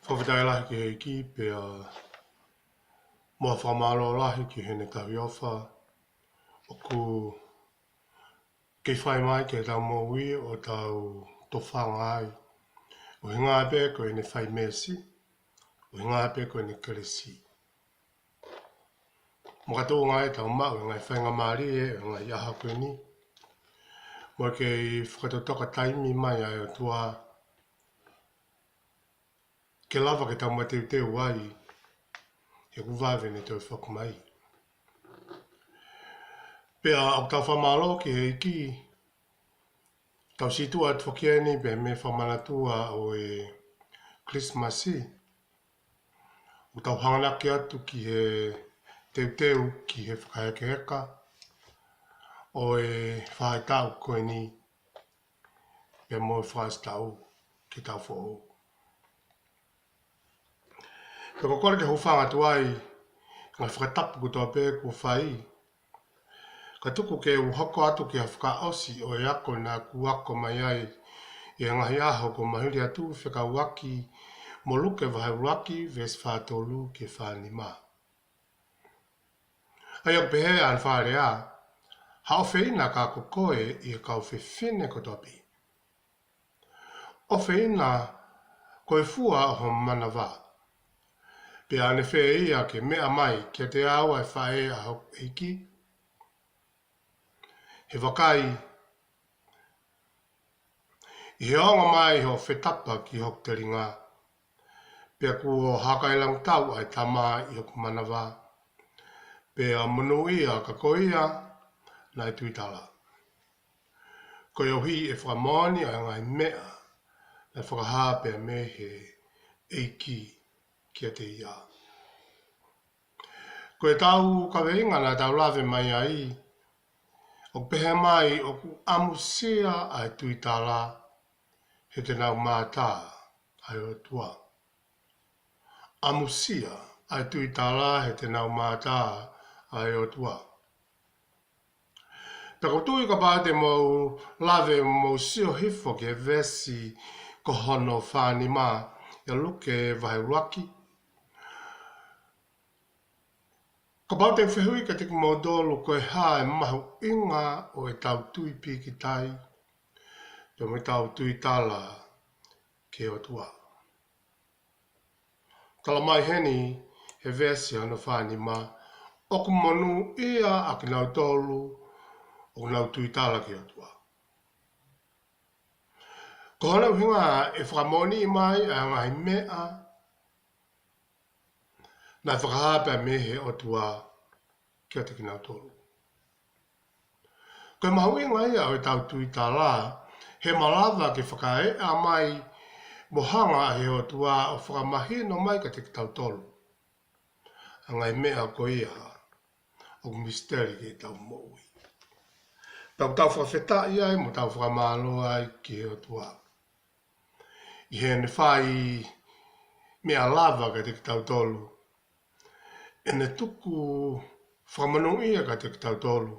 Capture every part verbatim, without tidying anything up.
Fakafetaʻi lahi ki he ʻEiki pea mo e fakamālō lahi ki heʻene tauhi ʻofa ʻoku kei fai mai ki heʻetau moʻui ʻo tau tofanga ai. ʻUhinga pē ko ʻene fai meesi, ʻuhinga pē ko ʻene kelesi. Makatuʻunga ʻetau maʻu e ngaahi faingamālie ʻo e ngaahi ʻaho ko eni, mo e kei fakatokatoka taimi mai ʻa e ʻOtua ke lava ke tau mateuteu ai he ʻoku vave ʻene toe foki mai. Pea ʻoku tau fakamālō ki he ʻEiki, tau sītuʻa atu foki eni pea mei he fakamanatua ʻo e Kilisimasi, ʻoku tau hanganaki atu ki he teuteu ki he fakahekeheka ʻo e faʻahitaʻu ko eni, pea mo e fakaʻosi taʻu ki he taʻu foʻou. Pea ko e kole ke u hūfanga atu ai ki he ngaahi fakatapu kotoa pē kuo fai, ka tuku ke u hoko atu ki he fakaʻosi ʻo e ako naʻa ku ako mai ai ʻi he ngaahi ʻaho kuo maliu atu, fekauʻaki mo Luke vahe ʻuluaki, veesi fā tolu ki he fā nima. ʻA ia ʻoku pehē ʻa e fakalea: Ha ʻofeina ka ko koe ʻi he kau fefine kotoa pē. ʻOfeina ko e fua ʻo ho manava. Pea ʻanefē ia ke meʻa mai kiate au ʻa e faʻē ʻa hoku ʻEiki? He vakai, ʻi he ongo mai hoʻo fetapa ki hoku telinga, pea kuo hākailangitau ʻa e tama ʻi hoku manava, pea monūʻia ka ko ia naʻe tuitala, koeʻuhi ʻe fakamoʻoni ʻa e ngaahi meʻa naʻe fakahā pea mei he ʻEiki kiate ia. Ko ʻetau kaveinga naʻa tau lave mai ai, ʻoku pehē mai ʻoku ʻamusia ʻa e tuitala he te nau mātā ʻa e ʻOtua. ʻAmusia ʻa e tuitala he te nau mātā ʻa e ʻOtua. Pea ʻoku ou tui kapau te mou lave mo sio hifo ki he veesi ko hono fā nima ʻia Luke vahe ʻuluaki, kapau te u fehuʻi kiate kimoutolu ko e hā e mahuʻinga ʻo ʻetau tui pīkitai pea mo ʻetau tuitala ki he ʻOtua. Tala mai heni he veesi hono fā nima, ʻoku monūʻia ʻa kinautolu ʻoku nau tuitala ki he ʻOtua. Ko hono ʻuhinga ʻe fakamoʻoni mai ʻa e ngaahi meʻa naʻe fakahā pea mei he ʻOtua kiate kinautolu. Ko e mahuʻinga ia ʻo ʻetau tuitala, he malava ke fakaeʻa mai mo hanga ʻe he ʻOtua ʻo fakamahino mai kiate kitautolu ʻa e ngaahi meʻa ko ia ʻoku misiteli ki heʻetau moʻui. Pea ʻoku tau fakafetaʻi ai mo tau fakamālō ai ki he ʻOtua ʻi heʻene fai meʻa lava kiate kitautolu, ʻene tuku fakamonūʻia kiate kitautolu.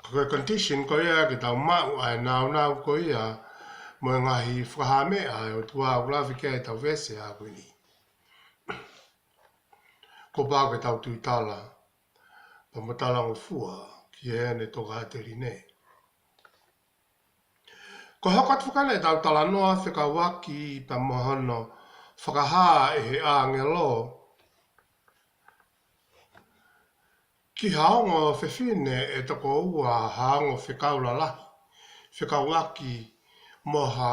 Ko e condition ko ia ke tau maʻu ʻa e nāunau ko ia mo e ngaahi fakahā meʻa ʻa e ʻOtua ʻoku lave ki ai ʻetau veesi ʻaho ko eni. Kuo pau ke tau tuitala pea mo talangofua ki heʻene tokāteline. Ko e hoko atu foki eni ʻetau talanoa fekauʻaki pea mo hono fakahā ʻe he ʻāngelo ki ha ongo fefine ʻe toko ua, ha ongo fekau lalahi, fekauʻaki mo ha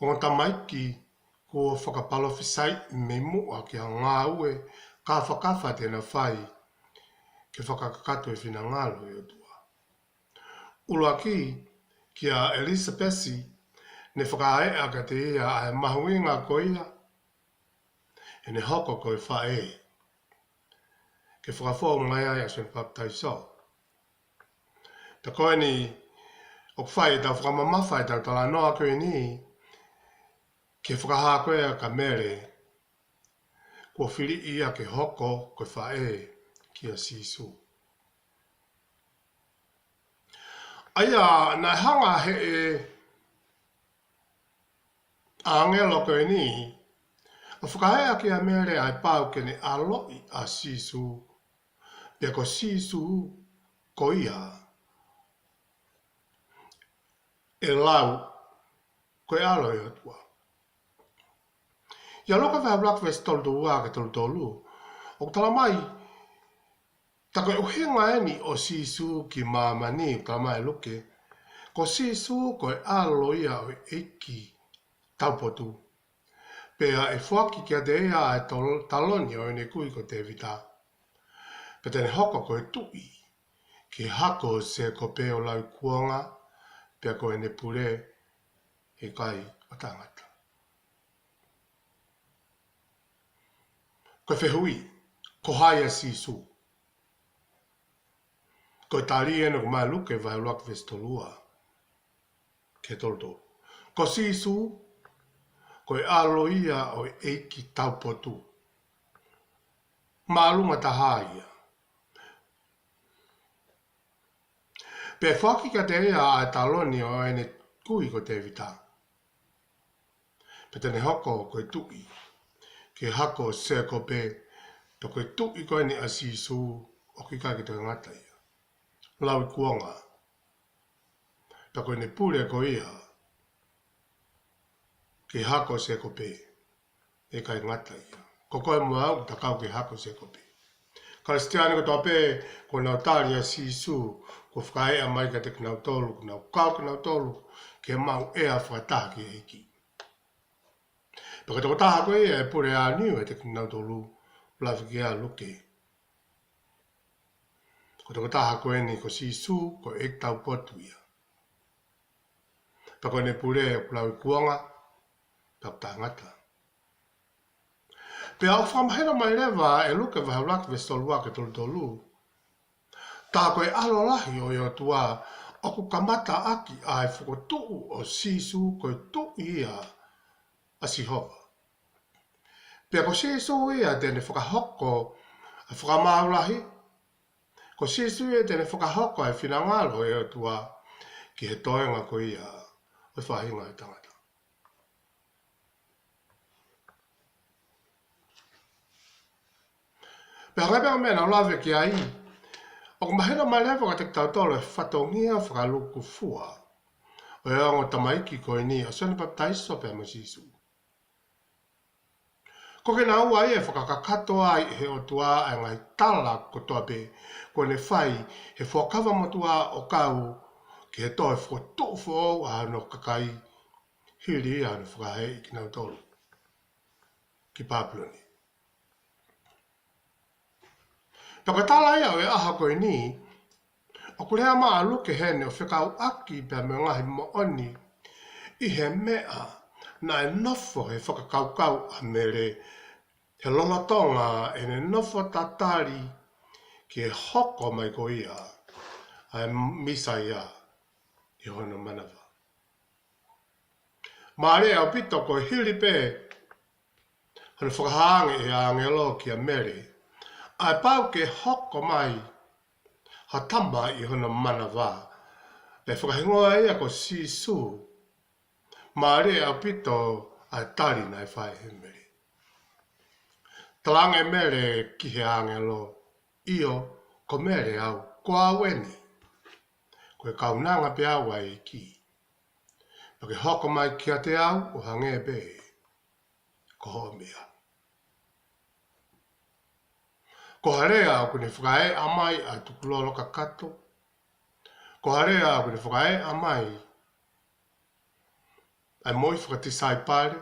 ongo tamaiki kuo fakapalofisai mei muʻa ki ha ngāue kāfakafa te na fai ke fakakakato e finangalo ʻo e ʻOtua. ʻUluaki, kia ʻElisapesi, ne fakaeʻa kiate ia ʻa e mahuʻinga ko ia ʻene hoko ko e faʻē, ke fakafou mai ai ʻa Sione Papitaiso. Pea ko eni ʻoku fai ʻetau fakamamafa ʻetau talanoa ko eni ki he fakahā ko ia kia Mele kuo fili ia ke hoko ko e faʻē kia Sīsū. ʻA ia naʻe hanga ʻe he, ʻāngelo ko eni ʻo fakaeʻa kia Mele ʻa e pau ke ne ʻaloʻi ʻa Sīsū, pea ko Sīsū ko ia ʻe lau ko e ʻAlo ʻo e ʻOtua. ʻIa Luke vahe ʻuluaki veesi tolu ua ki he tolu tolu, ʻoku tala mai, tā ko e ʻuhinga eni ʻo Sīsū ki māmani, ʻoku tala mai ʻe Luke, ko Sīsū ko e ʻAlo ia ʻo e ʻEiki Taupotu. Pea ʻe foaki kiate ia ʻa e tol-, taloni ʻo ʻene kui ko Tēvita. Pea te ne hoko ko e tuʻi ki he hako ʻo Sēkope ʻo lauikuonga, pea ko ʻene pule ʻe ʻikai ʻo taʻengata. Ko e fehuʻi, ko hai ʻa Sīsū? Ko e tali eni ʻoku ʻomai ʻe Luke vahe ʻuluaki veesi tolu ua ki he tolu tolu. Ko Sīsū, ko e ʻAlo ia ʻo e ʻEiki Taupotu. Māʻolunga taha ia. Pea ʻe foaki kiate ia ʻa e taloni ʻo ʻene kui ko Tēvita. Pea te ne hoko ko e tuʻi ki he hako ʻo Sēkope, pea ko e tuʻi ko eni ʻa Sīsū ʻoku ʻikai ke toe ngata ia. Lauikuonga. Pea ko ʻene pule ko ia ki he hako ʻo Sēkope, ʻe ʻikai ngata ia. Ko koe mo au, ta kau ki he hako ʻo Sēkope. Kalisitiane kotoa pē, ko ʻenau tali ʻa Sīsū, kuo fakaeʻa mai kiate kinautolu, kuo nau kau kinautolu ki he maʻu ʻea fakataha ki he ʻEiki. Pea ko e tokotaha ko ia ʻe pule ʻāniu ʻiate kinautolu, lave ki ai ʻa Luke. Ko e tokotaha ko eni ko Sīsū, ko e ʻEiki Taupotu ia. Pea ko ʻene pule ʻoku lauikuonga, pea ʻoku taʻengata. Pea ʻoku fakamahino mai leva ʻe Luke vahe ʻuluaki veesi tolu ua ki he tolu tolu, tā ko e ʻAlo lahi ʻo e ʻOtua ʻoku kamata ʻaki ʻa e fokotuʻu ʻo Sīsū ko e tuʻi ia ʻa Sihova. Pea ko Sīsū ia te ne fakahoko ʻa e fakamaau lahi, ko Sīsū ia te ne fakahoko ʻa e finangalo ʻo e ʻOtua ki he toenga ko ia ʻo e faʻahinga ʻo e tangata. Pea hangē pē ko e meʻa naʻá ku lave ki ai, ʻoku mahino mai leva kiate kitautolu e fatongia fakalūkufua ʻo e ongo tamaiki ko eni ʻa Sione Papitaiso pea mo Sīsū. Ko kinaua ia ʻe fakakakato ai ʻe he ʻOtua ʻa e ngaahi tala kotoa pē kuo ne fai he Fuakava Motuʻa ʻo kau ki he toe fokotuʻu foʻou ʻa hono kakai hili ia hono fakahēʻi kinautolu ki Pāpilone. Pea ko e tala ia ʻo e ʻaho ko eni, ʻoku lea mai ʻa Luke heni ʻo fekauʻaki pea mo e ngaahi moʻoni ʻi he meʻa naʻe nofo he fakakaukau ʻa Mele, he lolotonga ʻene nofo tatali ki he hoko mai ko ia ʻa e Mīsaia ʻi hono manava. Mālie ʻaupito ko e hili pē hono fakahā ange ʻe he ʻāngelo kia Mele ʻa e pau ke hoko mai ha tama ʻi hono manava, pea fakahingoa ia ko Sīsū. Mālie ʻaupito ʻa e tali naʻe fai ʻe Mele. Talaange ʻe Mele ki he ʻāngelo, ʻio, ko Mele au, ko au eni. Ko e kaunanga pē au ʻa e ʻEiki. Pea ke hoko mai kiate au ʻo hangē pē ko hoʻo meʻa. Ko ha lea ʻoku ne fakaeʻa mai ʻa e tukulolo kakato. Ko ha lea ʻoku ne fakaeʻa mai ʻa e moʻui fakatisaipale.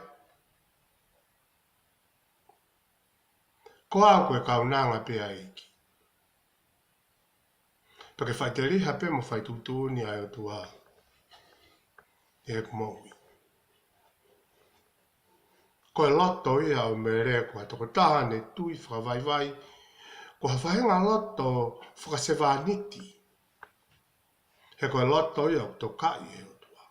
Ko au ko e kaunanga pē ʻa e ʻEiki. Pea ke faʻiteliha pē mo faituʻutuʻuni ʻa e ʻOtua ʻi heʻeku moʻui. Ko e loto ia ʻo Mele ko ha tokotaha ne tui fakavaivai, ko ha faʻahinga loto fakasevāniti. He ko e loto ia ʻoku tokaʻi ʻe he ʻOtua.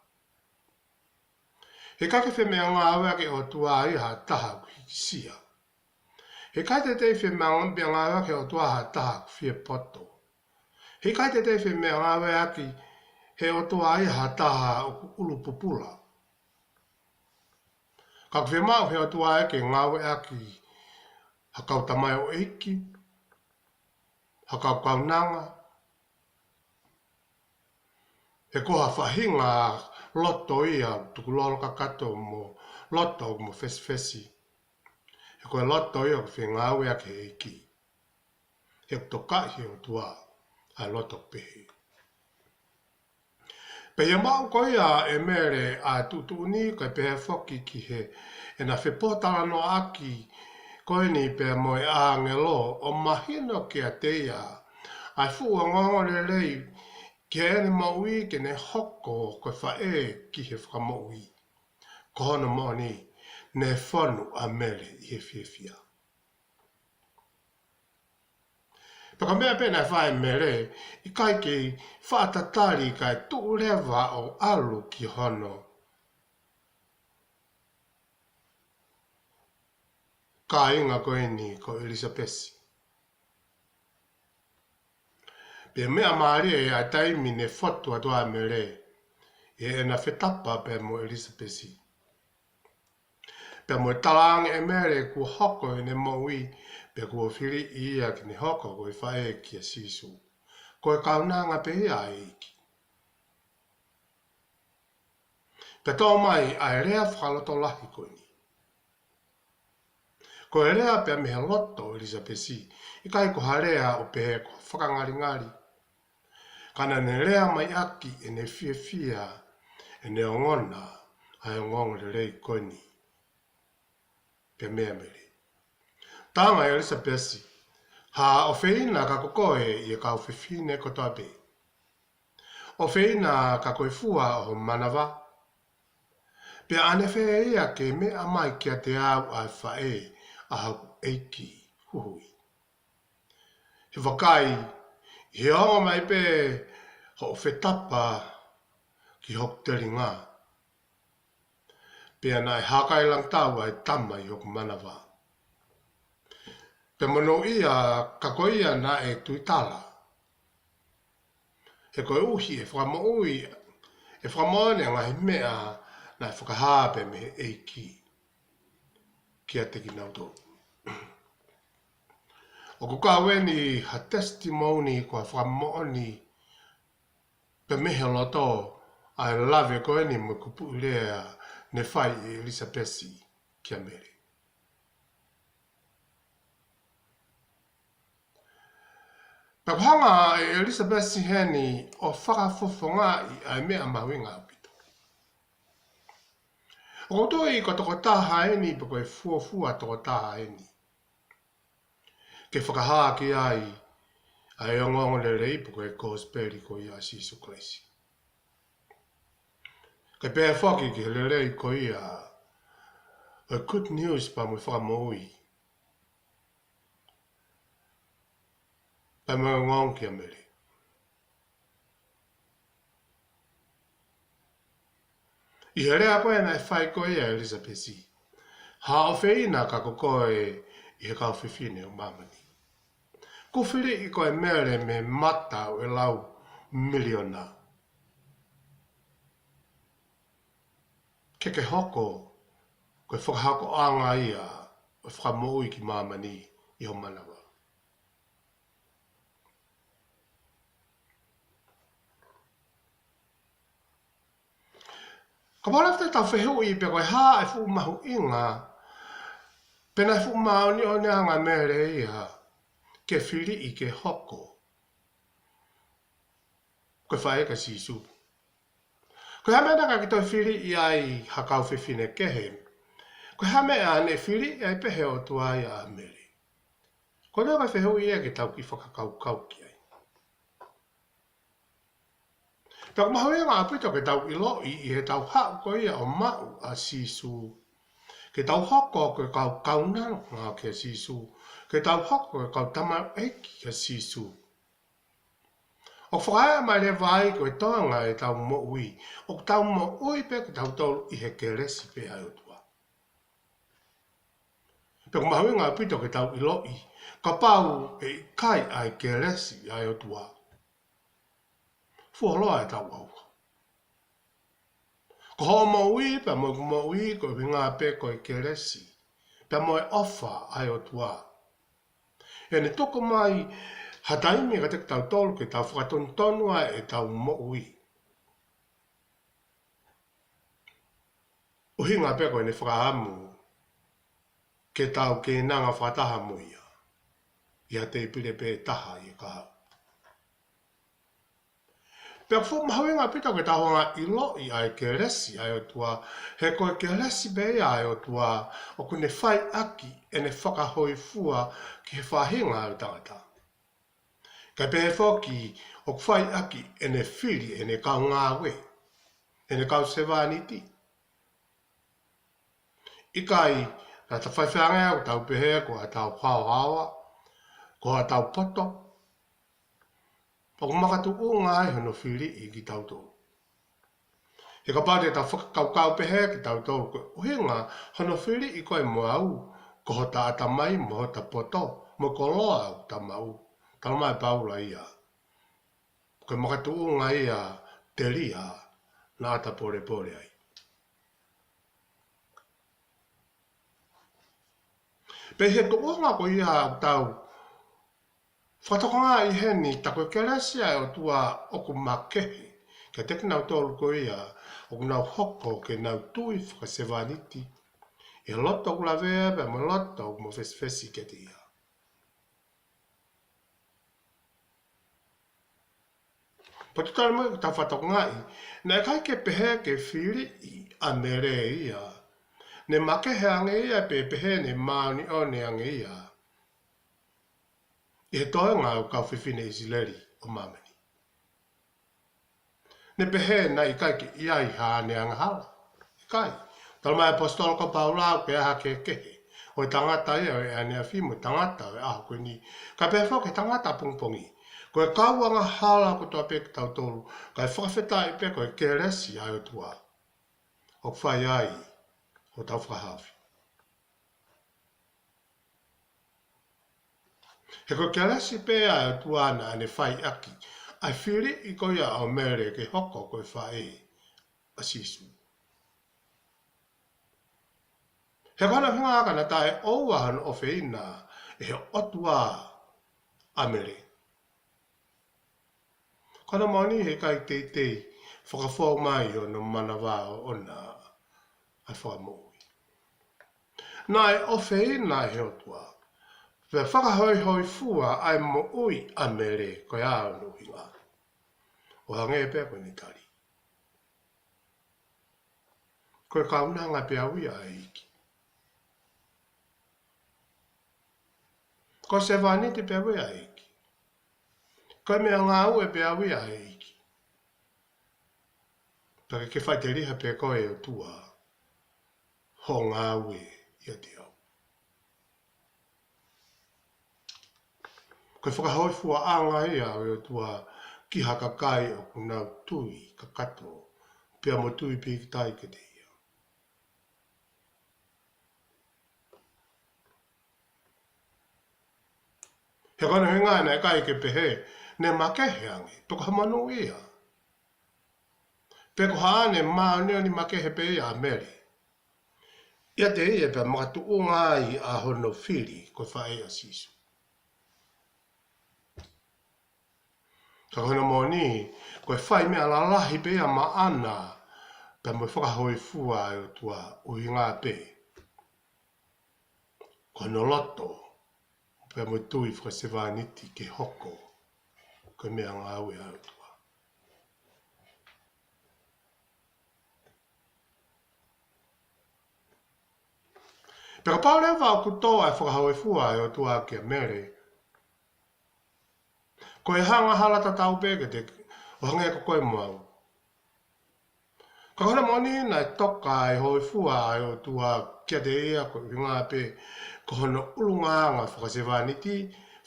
He ʻikai ke fie meʻangāueʻaki ʻe he ʻOtua ia ha taha ʻoku hīkisia. He ʻikai teitei fie meʻa-, meʻangāueʻaki ʻe he ʻOtua ha taha ʻoku fie poto. He ʻikai teitei fie meʻangāueʻaki ʻe he ʻOtua ia ha taha ʻoku ʻulu pupula. Ka ʻoku fiemaʻu ʻe he ʻOtua ia ke ngāueʻaki ha kau tamaioʻeiki, ha kau kaunanga, he ko ha faʻahinga loto ia tukulolo kakato mo loto mo fesifesi. He ko e loto ia ʻoku fengāueʻaki ʻe he ʻEiki. He ʻoku tokaʻi ʻe he ʻOtua ʻa e loto pehē. Pea ʻi he maʻu ko ia ʻe Mele ʻa e tuʻutuʻuni, kae pehē foki ki heʻena fepōtalanoaʻaki ko eni pea mo e ʻāngelo, ʻo mahino kiate ia ʻa e fuʻu ongoongolelei ki heʻene moʻui ke ne hoko ko e faʻē ki he Fakamoʻui. Ko hono moʻoni, ne fonu ʻa Mele ʻi he fiefia. Pea ko e meʻa pē naʻe fai ʻe Mele, ʻikai ke faʻa tatali kae tuʻu leva ʻo ʻalu ki hono kāinga ko eni ko ʻElisapesi. Pea meʻa mālie ʻa e taimi ne fotu atu ai ʻa Mele, ʻi heʻena fetapa pea mo ʻElisapesi. Pea mo e talaange ʻe Mele kuo hoko ʻene moʻui, pea kuo fili ia ke ne hoko ko e faʻē kia Sīsū. Ko e kaunanga pē ia ʻa e ʻEiki. Pea tō mai ʻa e lea fakalotolahi ko eni. Ko e lea pea mei he loto ʻo ʻElisapesi, ʻikai ko ha lea ʻo pehē ko ha fakangalingali. Ka naʻa ne lea mai ʻaki ʻene fiefia, ʻene ongona ʻa e ongoongolelei ko eni. Pea meʻa ʻa Mele. Talaange ʻe ʻElisapesi, ha ʻofeina ka ko koe ʻi he kau fefine kotoa pē. ʻOfeina ka ko e fua ʻo ho manava. Pea ʻanefē ia ke meʻa mai kiate au ʻa e faʻē ʻa hoku ʻEiki Huhuʻi. He vakai, ʻi he ongo mai pē hoʻo fetapa ki hoku telinga, pea naʻe hakailangitau ʻa e tama ʻi hoku manava. Pea monūʻia ka ko ia naʻe tuitala. He koeʻuhi ʻe fakamoʻui, ʻe fakamoʻoni ʻa e ngaahi meʻa naʻe fakahā pē mei he ʻEiki kiate kinautolu. ʻOku kau eni ha testimony ko ha fakamoʻoni pē mei he loto ʻa e lave ko eni mo e kupuʻi lea ne fai ʻe ʻElisapesi kia Mele. Pea ʻoku hanga ʻe ʻElisapesi heni ʻo fakafofongaʻi ʻa e meʻa mahuʻinga ʻaupito. ʻOku ou tui ko e tokotaha eni, pe ko e fuofua tokotaha eni ke fakahā ki ai ʻa e ongoongolelei pe ko e kosipeli ko ia ʻa Sīsū Kalaisi. Kae pehē foki ki he lelei ko ia ʻo e good news pea mo e fakamoʻui. Pea mo e ongoongo kia Mele. ʻI he lea ko ē naʻe fai ko ia ʻe ʻElisapesi, ha ʻofeina ka ko koe ʻi he kau fefine ʻo māmani. Kuo filiʻi koe Mele mei he mata ʻo e lau miliona, ke ke hoko ko e fakahakoʻanga ia ʻo e fakamoʻui ki māmani ʻi ho manava. Kapau leva te tau fehuʻi pe ko e hā e fuʻu mahuʻinga, pe naʻe fuʻu māʻoniʻoniʻanga ʻa Mele ia ke filiʻi ke hoko ko e faʻē kia Sīsū. Ko e hā e meʻa naʻe ʻikai ke toe filiʻi ai ha kau fefine kehe? Ko e hā e meʻa naʻe filiʻi ai pē ʻe he ʻOtua ia ʻa Mele? Ko e lea ko e fehuʻi ia ke tau kiʻi fakakaukau ki ai. Pea ʻoku mahuʻinga ʻaupito ke tau ʻiloʻi ʻi heʻetau haʻu ko ia ʻo maʻu ʻa Sīsū, ke tau hoko ko e kau kaunanga kia Sīsū, ke tau hoko ko e kau tamaioʻeiki kia Sīsū. ʻOku fakaeʻa mai leva ai ko e toenga ʻetau moʻui, ʻoku tau moʻui pē kitautolu ʻi he kelesi pē ʻa e ʻOtua. Pea ʻoku mahuʻinga ʻaupito ke tau ʻiloʻi, kapau ʻe ʻikai ʻa e kelesi ʻa e ʻOtua, fuoloa ʻetau ʻauha. Ko hoʻo moʻui pea mo ʻeku moʻui ko e ʻuhinga pē ko e kelesi pea mo e ʻofa ʻa e ʻOtua. ʻEne tuku mai ha taimi kiate kitautolu ke tau fakatonutonu ai ʻetau moʻui. ʻUhinga pē ko ʻene fakaʻamu ke tau keinanga fakataha mo ia ʻi ha tēpile pē ʻe taha ʻi he kahaʻu. Pea ʻoku fuʻu mahuʻinga ʻaupito ke tau hanga ʻo ʻiloʻi ʻa e kelesi ʻa e ʻOtua, he ko e kelesi pē ia ʻa e ʻOtua ʻoku ne fai ʻaki ʻene fakahōifua ki he faʻahinga ʻo e tangata. Kae pehē foki ʻoku fai ʻaki ʻene fili ʻene kau ngāue, ʻene kau sevāniti. ʻIkai, naʻa ta faifai ange ʻo tau pehē ko ʻetau haohaoa, ko ʻetau poto, ʻoku makatuʻunga ai hono filiʻi kitautolu. He kapau te tau fakakaukau pehē kitautolu ko e ʻuhinga hono filiʻi koe mo au, ko hota ʻatamai mo hota poto, mo e koloa ʻoku ta maʻu, talamai ʻe Paula ia, ko e makatuʻunga ia telia naʻa ta polepole ai. Pea ʻi he tuʻunga ko ia ʻoku tau fakatokangaʻi heni, tā ko e kelesi ʻa e ʻOtua ʻoku makehe kiate kinautolu ko ia ʻoku nau hoko ke nau tui fakasevāniti ʻi he loto ʻoku lavea pea mo e loto ʻoku mafesifesi kiate ia. Pea tuʻu tali mai ʻetau fakatokangaʻi, naʻe ʻikai ke pehē ke filiʻi ʻa Mele ia. Ne makehe ange ia pe pehē ne māʻoniʻoni ange ia ʻi he toenga ʻo e kau fefine ʻIsileli ʻo māmani. Ne pehē naʻe ʻikai ke ʻi ai haʻane angahala. ʻIkai. Talamai ʻe he ʻaposetolo ko Paula ʻoku ʻi ai ha kehekehe ʻo e tangata ia ʻo e ʻaneafi mo e tangata ʻo e ʻaho ko eni, kae pehē foki ki he tangata ʻapongipongi. Ko e kau angahala kotoa pē kitautolu, kae fakafetaʻi pē ko e kelesi ʻa e ʻOtua ʻoku fai ai hotau fakahaofi. He ko e kelesi pē ʻa e ʻOtua naʻa ne fai ʻaki ʻa e filiʻi ko ia ʻo Mele ke hoko ko e faʻē ʻa Sīsū. He ko hono ʻuhinga ka naʻe taʻeʻoua hono ʻofeina ʻe he ʻOtua ʻa Mele. Ko hono moʻoni he ʻikai teitei fakafou mai hono manava ʻoʻona ʻa e fakamoʻui. Naʻe ʻofeina ʻe he ʻOtua, pea fakahōifua ʻa e moʻui ʻa Mele, ko e hā hono ʻuhinga? ʻO hangē pē ko ʻene tali. Ko e kaunanga pē au ia ʻa e ʻEiki. Ko e sevāniti pē au ia ʻa e ʻEiki. Ko e meʻangāue pē au ia ʻa e ʻEiki. Pea ke ke faʻiteliha pē koe ʻe ʻOtua hoʻo ngāue ʻiate au. Ko e fakahōifuaʻanga ia ʻo e ʻOtua ki ha kakai ʻoku nau tui kakato, pea mo tui pīkitai kiate ia. He ko hono ʻuhinga naʻe ʻikai ke pehē ne makehe ange, pe ko ha monūʻia, pe ko haʻane māʻoniʻoni makehe pē ia ʻa Mele ʻiate ia pea makatuʻunga ai ʻa hono fili ko e faʻē ʻa Sīsū. Ka ko hono moʻoni, ko e fai meʻa lalahi pē ia maʻana, pea mo e fakahōifua ʻa e ʻOtua, ʻuhinga pē ko hono loto, pea mo e tui fakasevāniti ke hoko ko e meʻangāue ʻa e ʻOtua. Pea kapau leva ʻoku tō ʻa e fakahōifua ʻa e ʻOtua kia Mele, ko e angahala tatau pē kiate, ʻo hangē ko koe mo au. Ka ko hono moʻoni naʻe toka ʻa e hōifua ʻa e ʻOtua kiate ia ko e ʻuhinga pē ko hono ʻulungaanga fakasevāniti,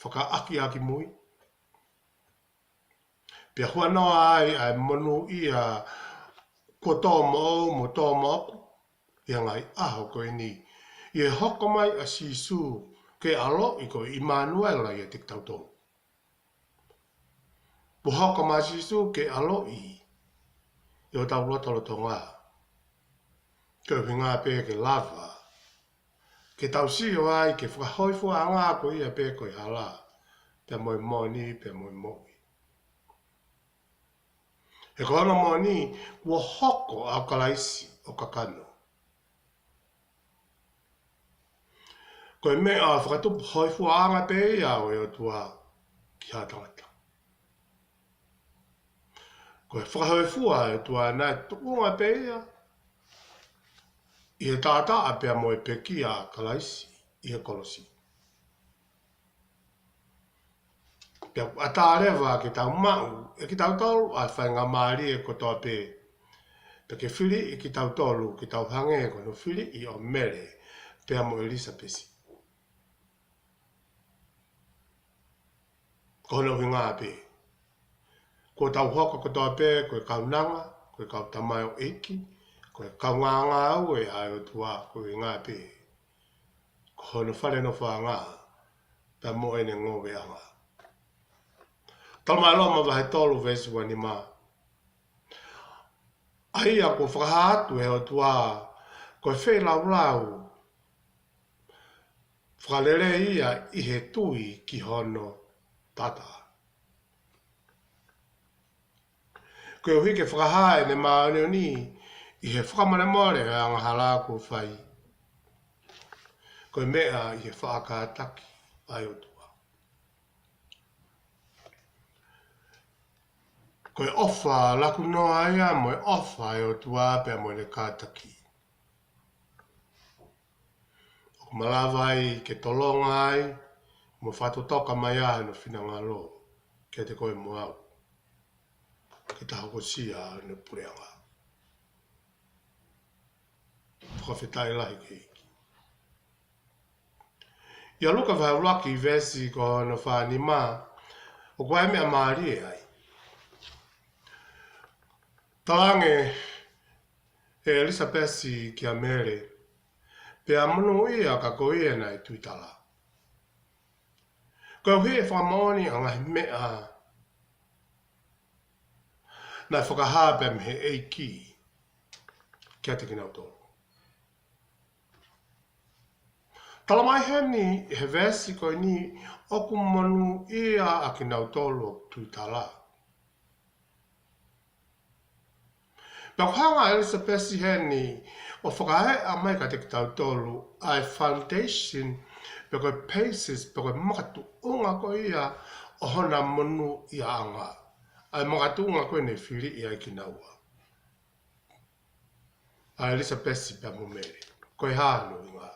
fakaʻakiʻakimui. Pea huanoa ai ʻa e monūʻia kuo tō moʻou mo tō moʻoku ʻi he ngaahi ʻaho ko eni, ʻi he hoko mai ʻa Sīsū ke ʻaloʻi ko ʻImanuela ʻiate kitautolu. Kuo hoko mai ʻa Sīsū ke ʻaloʻi ʻi hotau lotolotonga. Ko e ʻuhinga pē ke lava ke tau sio ai ki he fakahōifuaʻanga ko ia pē ko e hala, pea mo e moʻoni, pea mo e moʻui. He ko hono moʻoni, kuo hoko ʻa Kalaisi ʻo kakano. Ko e meʻa fakatupu hōifuaʻanga pē ia ʻo e ʻOtua ki ha tangata. Ko e fakahōifua ʻa e ʻOtua naʻe tuʻunga pē ia ʻi he taʻataʻa pea mo e pekia ʻa Kalaisi ʻi he kolosi. Pea ʻoku ʻatā leva ke tau maʻu ʻe kitautolu ʻa e faingamālie kotoa pē, pea ke fili ʻe kitautolu ke tau hangē ko hono fili ʻi ʻo Mele pea mo ʻElisapesi. Ko hono ʻuhinga pē, kuo tau hoko kotoa pē ko e kaunanga, ko e kau tamaioʻeiki, ko e kaungāngāue ʻa e ʻOtua, ko e ʻuhinga pē ko hono fale nofoʻanga pea mo ʻene ngoveʻanga. Talamai ʻe Loma vahe tolu veesi ua nima, ʻa ia kuo fakahā atu ʻe he ʻOtua ko e feilaulau fakalelei ia ʻi he tui ki hono taʻataʻa. Koeʻuhi ke fakahā ʻene māʻoniʻoni ʻi he fakamolemole ʻo e angahala kuo fai. Ko e meʻa ʻi he faʻa kātaki ʻa e ʻOtua. Ko e ʻofa laku noa ia mo e ʻofa ʻa e ʻOtua pea mo ʻene kātaki. ʻOku malava ai ke tolonga ai, mo fakatotoka mai ai hono finangalo kiate koe mo au, ke ta hokosia hono puleʻanga. Fakafetaʻi lahi ki he ʻEiki. ʻIa Luka vahe ʻuluaki veesi ko hono fā nima, ʻoku ʻi ai e meʻa mālie ai. Talaange ʻe ʻElisapesi kia Mele, pea monūʻia ka ko ia naʻe tuitala. Koeʻuhi ʻe fakamoʻoni ʻa e ngaahi meʻa naʻe fakahā pea mei he ʻEiki kiate kinautolu. Talamai heni he veesi ko eni ʻoku monūʻia ʻa kinautolu ʻoku tuitala. Pea ʻoku hanga ʻe ʻElisapesi heni ʻo fakahā mai kiate kitautolu ʻa e foundation, pe ko e basis, pe ko e makatuʻunga ko ia ʻo hona monūʻiaʻanga. ʻA e makatuʻunga ko ē naʻe fili ai kinaua, ʻa ʻElisapesi pea mo Mele. Ko e hā hono ʻuhinga?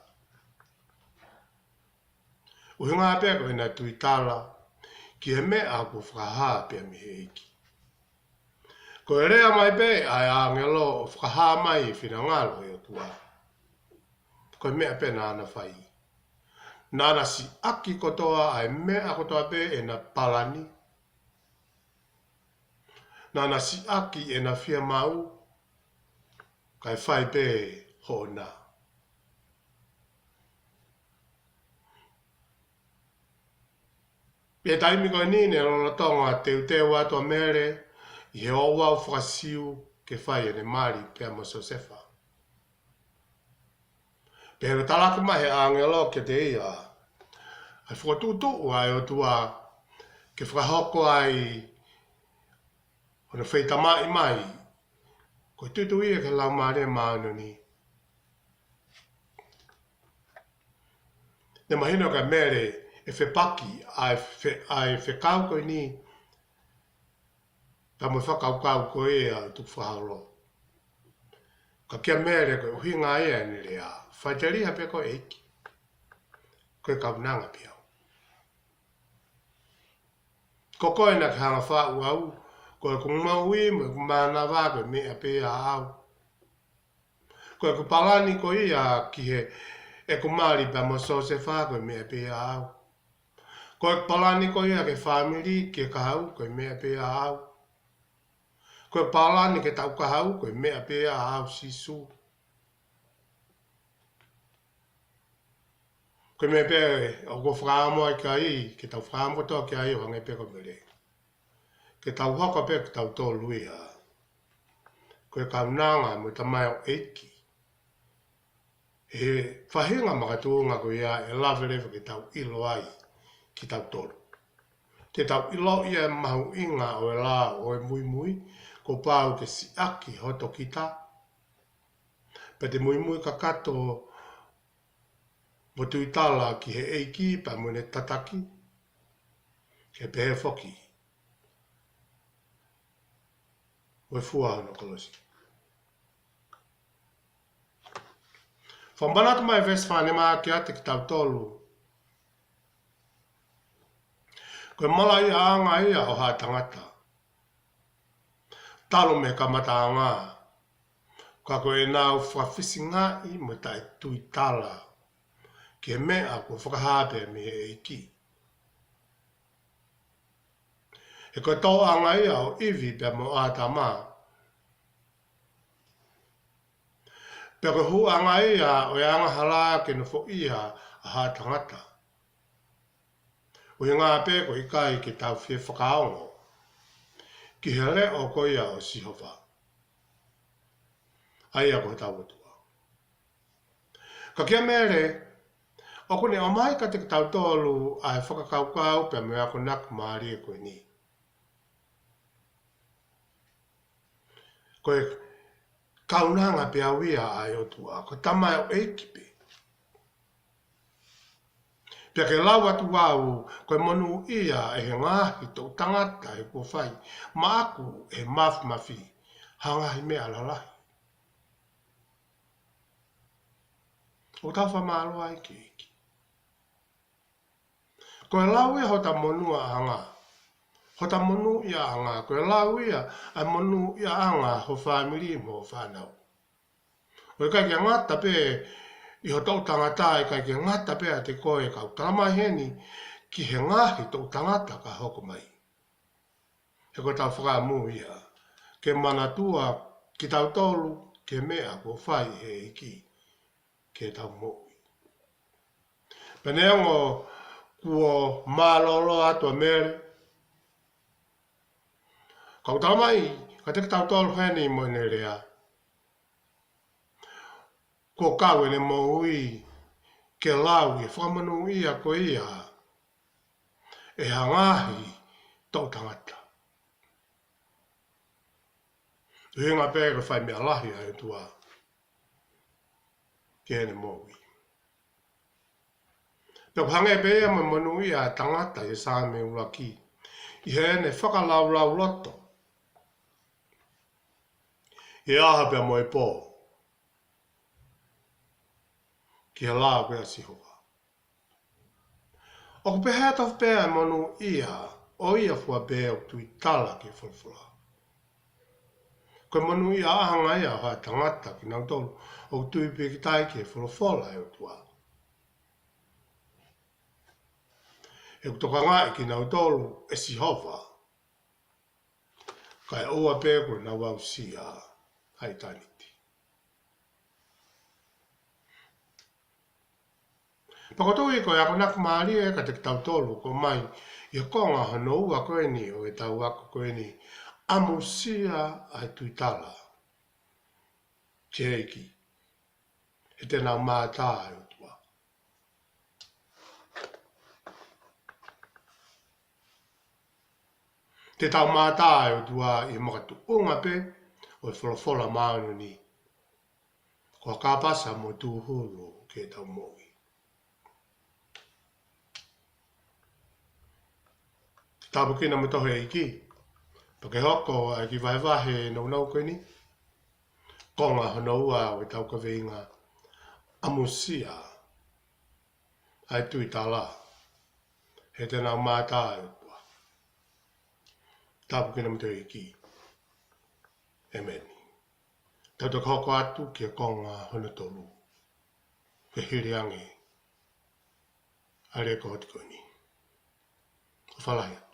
ʻUhinga pē ko ʻena tuitala ki he meʻa kuo fakahā pea mei he ʻEiki. Ko e lea mai pē ʻa e ʻāngelo ʻo fakahā mai e finangalo ʻo e ʻOtua, ko e meʻa pē naʻá na fai. Naʻá na siʻaki kotoa ʻa e meʻa kotoa pē ʻena palani. Naʻá na siʻaki ʻena fiemaʻu, kae fai pē hoʻona. Pea taimi ko eni naʻe lolotonga teuteu atu ʻa Mele ʻi he ouau faka-Siu ke fai ʻene mali pea mo Siosefa. Pea ʻoku talaki mai he ʻāngelo kiate ia ʻa e fokotuʻutuʻu ʻa e ʻOtua ke fakahoko ai hono feitamaʻi mai ko e tuitui ia ki he Laumālie Māʻoniʻoni. Ne mahino kia Mele ʻe fepaki ʻa e fe-, ʻa e fekau ko eni pea mo e fakakaukau ko ia ʻo e tukufakaholo. Ka kia Mele ko e ʻuhinga ia ʻene lea, faʻiteliha pē koe ʻEiki, ko e kaunanga pē au. Ko koe naʻá ke hanga ʻo faʻu au, ko ʻeku moʻui mo ʻeku mānava ko e meʻa pē ia ʻaʻau. Ko ʻeku palani ko ia ki he, ʻeku mali pea mo Siosefa ko e meʻa pē ia ʻaʻau. Ko ʻeku palani ko ia ki he fāmili, ki he kahaʻu ko e meʻa pē ia ʻaʻau. Ko ʻeku palani ki he taukahaʻu ko e meʻa pē ia ʻaʻau Sīsū. Ko e meʻa pē ʻoku ou fakaʻamu ai ki ai, ke tau fakaʻamu kotoa ki ai ʻo hangē pē ko Mele. Ke tau hoko pē kitautolu ia ko e kaunanga mo e tamaioʻeiki ʻI he faʻahinga makatuʻunga ko ia ʻe lava leva ke tau ʻilo ai kitautolu. Te tau ʻilo ia e mahuʻinga ʻo e lao ʻo e muimui, kuo pau ke siʻaki hoto kita. Pea te muimui kakato mo tuitala ki he ʻEiki pea mo ʻene tataki, ke pehē foki mo e fua hono kolosi. Fakamanatu mai veesi fānima kiate kitautolu. Ko e malaʻiaʻanga ia ʻo ha tangata talu mei he kamataʻanga, ka ko ʻenau fakafisingaʻi mo taʻetuitala ki he meʻa kuo fakahā pē mei he ʻEiki. He ko e toʻoʻanga ia ʻo ʻIvi pea mo ʻĀtama. Pea ko e hūʻanga ia ʻo e angahala ke nofoʻia ʻa ha tangata. ʻUhinga pē ko e ʻikai ke tau fie fakaongo ki he leʻo ko ia ʻo Sihova, ʻa ia ko hotau ʻOtua. Ka kia Mele, ʻoku ne ʻomai kiate kitautolu ʻa e fakakaukau pea mo e akonaki mālie ko eni. Ko e kaunanga pē ʻa ia ʻa e ʻOtua, ko e tamaioʻeiki pē. Pea ke lau atu au, ko e monūʻia ʻe he ngaahi toʻu tangata he kuo fai maʻaku ʻe he Mafimafi ha ngaahi meʻa lalahi. ʻOku tau fakamālō ai ki he ʻEiki. Ko e lau ia hota monūʻiaʻanga. Hota monūʻiaʻanga. Ko e lau ia ʻa e monūʻiaʻanga ho fāmili mo ho fānau. ʻOku ʻikai ke ngata pē ʻi ho toʻu tangata, ʻikai ke ngata pē ʻiate koe, ka ʻoku talamai heni ki he ngaahi toʻu tangata ka hoko mai. He ko ʻetau fakaʻamu ia ke manatua kitautolu ki he meʻa kuo fai ʻe he ʻEiki ki heʻetau moʻui. Pea neongo kuo mālōlō atu ʻa Mele, ka ʻoku talamai kiate kitautolu heni mo ʻene lea, kuo kau ʻene moʻui ke lau ʻi he fakamonūʻia ko ia ʻe ha ngaahi toʻu tangata. ʻUhinga pē ko e fai meʻa lahi ʻa e ʻOtua ki heʻene moʻui. Pea ʻoku hangē pē ia mo e monūʻia ʻa e tangata ʻi he Saame ʻuluaki, ʻi heʻene fakalaulauloto ʻi he ʻaho pea mo e pō ki he lao ko ia ʻa Sihova. ʻOku pehē tofu pē ʻa e monūʻia ʻo ia fua pē ʻoku tuitala ki he folofola. Ko e monūʻiaʻanga ia ʻo ha tangata kinautolu ʻoku tui pīkitai ki he folofola ʻa e ʻOtua. ʻOku tokangaʻi kinautolu ʻe Sihova, kae ʻoua pē kuo nau aʻusia ʻa ʻitāniti. Pea ʻoku ou tui ko e akonaki mālie kiate kitautolu ʻoku ʻomai ʻi he konga hono ua ko eni ʻo ʻetau ako ko eni, ʻamusia ʻa e tuitala ki he ʻEiki, he te nau mātā ʻa e ʻOtua. Te tau mātā ʻa e ʻOtua ʻi he makatuʻunga pē ʻo e folofola māʻoniʻoni, ko e kāpasa mo e tūhulu ki heʻetau moʻui. Tāpuekina mo tohi ʻEiki, pea ke hoko ʻa e kiʻi vahevahe nounou ko eni, konga hono ua ʻo ʻetau kaveinga, ʻamusia ʻa e tuitala, he te nau mātā ʻa e ʻOtua. Tāpuekina mo tohi ʻEiki. ʻEmeni. Tau toki hoko atu ki he konga hono tolu, ke hili ange ʻa e lēkooti ko eni. ʻOfa lahi atu.